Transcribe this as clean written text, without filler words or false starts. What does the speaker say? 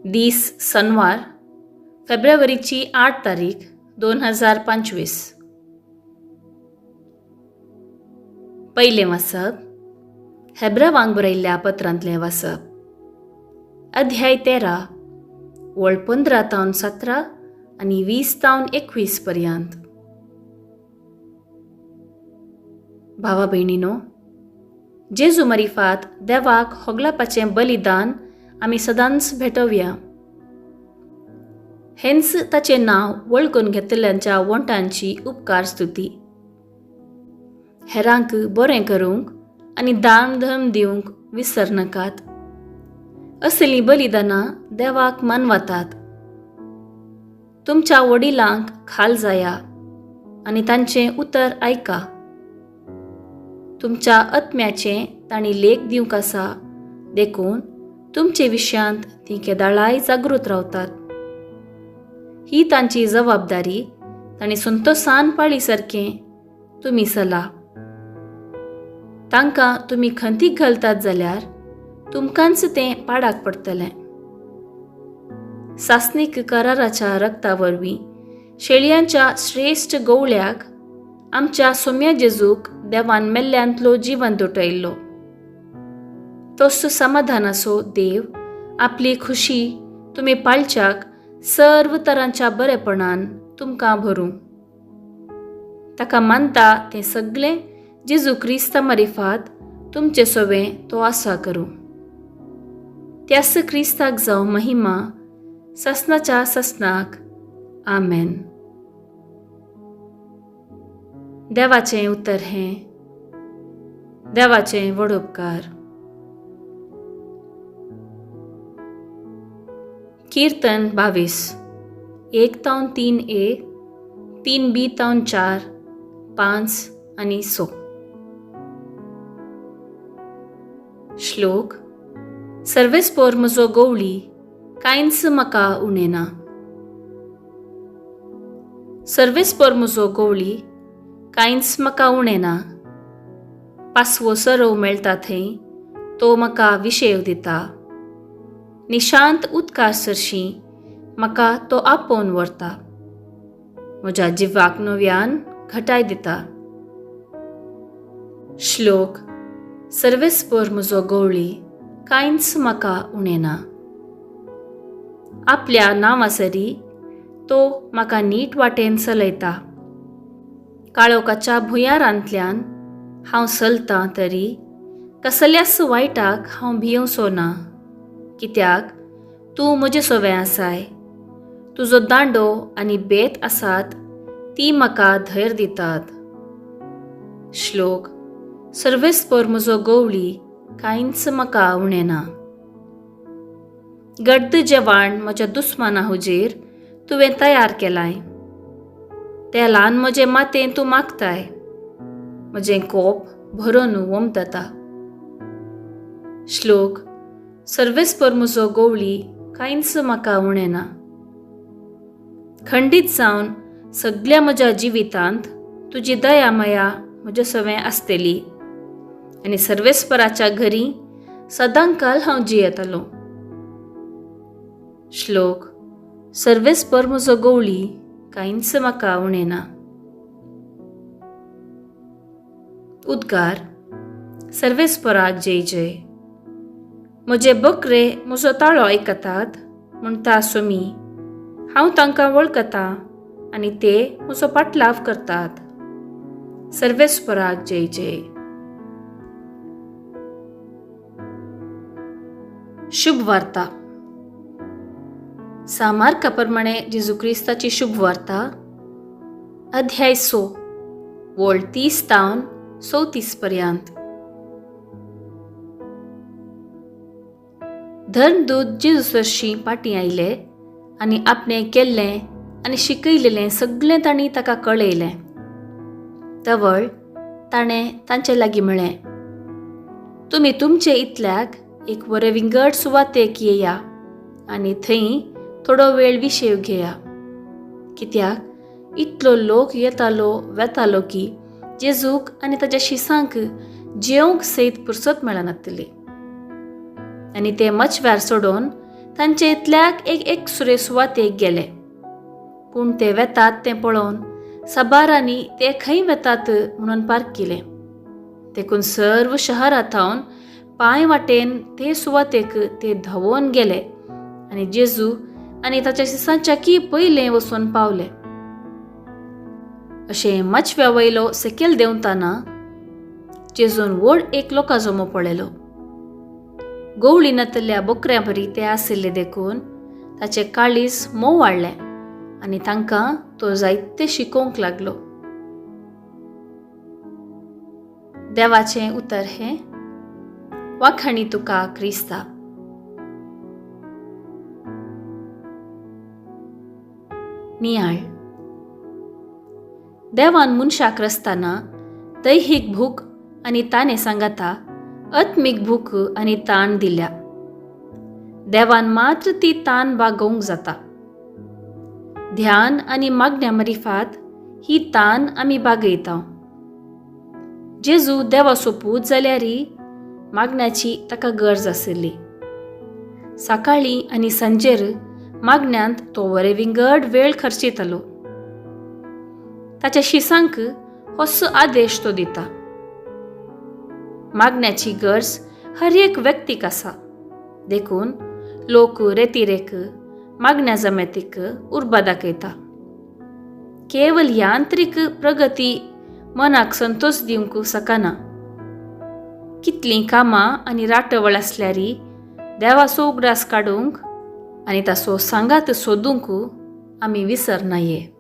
दीस सनवार, फेब्रुवारीची 8 तारीख 2025. पयलें वाचप हेब्रावांक बरयल्ल्या पत्रांतलें वाचप, अध्याय 13, वळ 15 तावन 17 आनी 20 तावन 21 पर्यंत. भावा भयणीनो, जेजू मरिफात देवाक होगलापाचें बलिदान आमी सदांच भेटोवया. हेंच ताचें नांव वळखून घेतल्यांच्या वोंटांची उपकार स्तुती. हेरांक बरें करूंक आनी दान धर्म दिवंक विसरनाकात. असलीं बलिदानां देवाक मानवतात. तुमच्या वडिलांक खाल जाया आनी तांचें उतर आयका. तुमच्या आत्म्याचें तांणी लेख दिवंक आसा, देखून तुमचे विशयांत तीं केदाळाय जागृत रावतात. ही तांची जबाबदारी तांणी संतोसान पाळी सारकें तुमी सला. तांकां तुमी खंतीक घालतात जाल्यार तुमकांच तें पाडाक पडटलें. सासणीक कराराच्या रक्ता वरवीं शेळयांच्या श्रेश्ठ गवळ्याक आमच्या सोम्या जेजूक देवान मेल्ल्यांतलो जिवंत उठयल्लो. तोच समाधानाचो देव आपली खुशी तुमी पाळच्याक सर्व तरांच्या बरेपणान तुमकां भरूं. ताका मानता तें सगळें जेजू क्रिस्ता मारिफात तुमचे सोवें तो आसा करूं. त्यास क्रिस्ताक जावं महिमा ससनाच्या ससनाक. आमेन. देवाचें उतर हें देवाचें व्हड उपकार. कीर्तन 22, 1 तावन 3 ए, 3 बी तावन 4, 5 आनी 6. श्लोक सर्वेस्पोर म्हजो गवळी, कांयच म्हाका उणें ना. सर्वेस्पोर म्हजो गवळी, कांयच म्हाका उणें ना. पासवो सरव मेळटा थंय तो म्हाका विशेव दिता. निशांत उदका सरशीं म्हाका तो आपोवन व्हरता. म्हज्या जिवाक नव्यान घटाय दिता. श्लोक सर्वेस्पोर म्हजो गवळी, कांयच म्हाका उणें ना. आपल्या नांवासरी तो म्हाका नीट वाटेन चलयता. काळोखाच्या भुंयारांतल्यान हांव चलतां तरी कसल्याच वायटाक हांव भियेवचो ना, कित्याक तूं म्हजे सोवें आसाय. तुजो दांडो आनी बेत आसात ती म्हाका धैर्य दितात. श्लोक सर्वेस्पोर म्हजो गवळी, कांयच म्हाका उणें ना. गड्द जेवण म्हज्या दुस्माना हुजीर तुवें तयार केलाय. तेलान म्हजें मातें तूं मागताय. म्हजें कोप भरून वमतता. श्लोक सर्वेस्पोर म्हजो गवळी, कांयच म्हाका उणें ना. खंडीत जावन सगल्या म्हज्या जिवितांत तुजी दया माया म्हज्या सवें आसतली आनी सर्वेस्पराच्या घरी सदांकाल हांव जियेतलो. श्लोक सर्वेस्पर म्हजो गवळी, कांयच म्हाका उणें ना. उद्गार सर्वेस्पराक जय जय. म्हजे बकरे म्हजो ताळो आयकतात म्हणटा सोमी. हांव तांकां वळखतां आनी ते म्हजो पाटलाव करतात. सर्वेस्पराक जय जय. शुभ वार्ता. सामार्का प्रमाणे जेजू क्रिस्ताची शुभ वार्ता, अध्याय 6, वळ 30 तावन 34 पर्यंत. धर्मदूत जेजू सरशीं पाटी आयले आनी आपणें केल्लें आनी शिकयलेलें सगळें तांणी ताका कळयलें. तवळ ताणें तांचे लागीं म्हळें, तुमी तुमचे इतल्याक एक बरे विंगड सुवातेक येया आनी थंय थोडो वेळ विशेव घेया. कित्याक इतलो लोक येतालो वेतालो की जेजूक आनी ताच्या शिसांक जेवंक सयत पुरसत मेळनातली. आनी ते मचव्यार सोडून तांचे इतल्याक एक एकसुरे सुवातेक गेले. पूण ते वेतात तें पळोवन साबारांनी ते खंय वेतात म्हणून पारखिलें. देखून सर्व शहरा थावन पांय वाटेन ते सुवातेक ते धांवोन गेले आनी जेजू आनी ताच्या शिसांच्या की पयलें वचून पावले. अशें माचव्या वयलो सकयल देंवतना जेजून व्हड एक लोकां जमो पळयलो. गवळी नातल्या बोकऱ्यां बरी ते आशिल्ले देखून ताचें काळीज मोव वाडलें आनी तांकां तो जायते शिकोवंक लागलो. देवाचें उतर हें. वाखाणी तुका क्रिस्ता. नियाळ. देवान मनशाक रचतना दैहीक भूक आनी ताणें सांगाता आत्मीक भूक आनी ताण दिल्या. देवान मात्र ती तान बागोवंक जाता. ध्यान आनी मागण्या मरिफात ही तान आमी बागयता. जेजू देवाचो पूत जाल्यारय मागण्याची ताका गरज आशिल्ली. सकाळीं आनी सांजेर मागण्यांत तो वरे विंगड वेळ खर्चितालो. ताच्या शिसांक होसो आदेश तो दिता. मागण्याची गरज हर एक व्यक्तीक आसा, देखून लोक रेतिरेक मागण्या जमेतीक उर्बा दाखयता. केवल यांत्रीक प्रगती मनाक संतोष दिवंक शकना. कितलीं कामां आनी राटवळ आसल्यारय देवाचो उगडास काडूंक आनी ताचो सांगात सोदूंक आमी विसरनाये.